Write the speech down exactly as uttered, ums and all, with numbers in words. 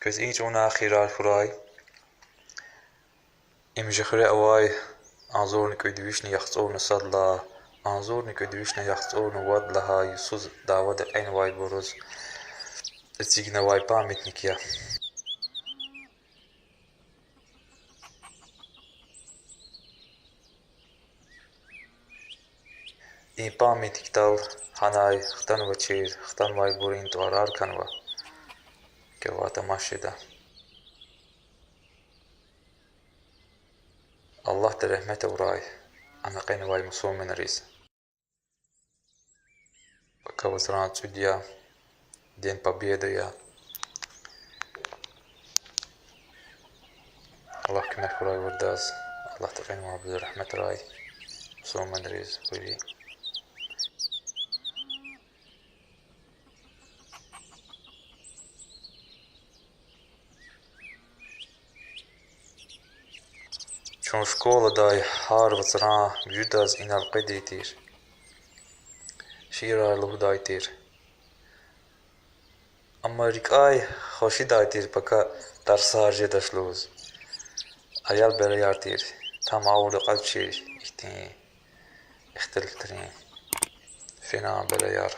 Бес и чӀавуна эхирар хьурай. Им жи хуьре авай агъзурни кӀуьд вишни яхцӀурни сад лагьай, агъзурни кӀуьд вишни яхцӀурни вад лагьай йисуз дяведа кьенвайбуруз эцигнавай памятник я. И памятникдал гьанай хтанвачир, хтанвайбурун тӀварар кӀанзава. Квевай тамаш жеда. Аллагьди регьмет авурай ана кьенвай мусурманриз. Пака вацран цӀуд я, День Победы я. Аллагь куьмек хьурай виридаз, Аллагьди кьенвайбуруз регьметрай, мусурманриз вири. Чун школадай гьар вацран муьжуьдаз инал къведай тир, шиирар лугьудай тир. Амма рикӀяй хвешидай тир пака тарсар жедач лугьуз. Аял береяр тир, там гъавурда кьван чи ихьтин ихтилатрин фена береяр.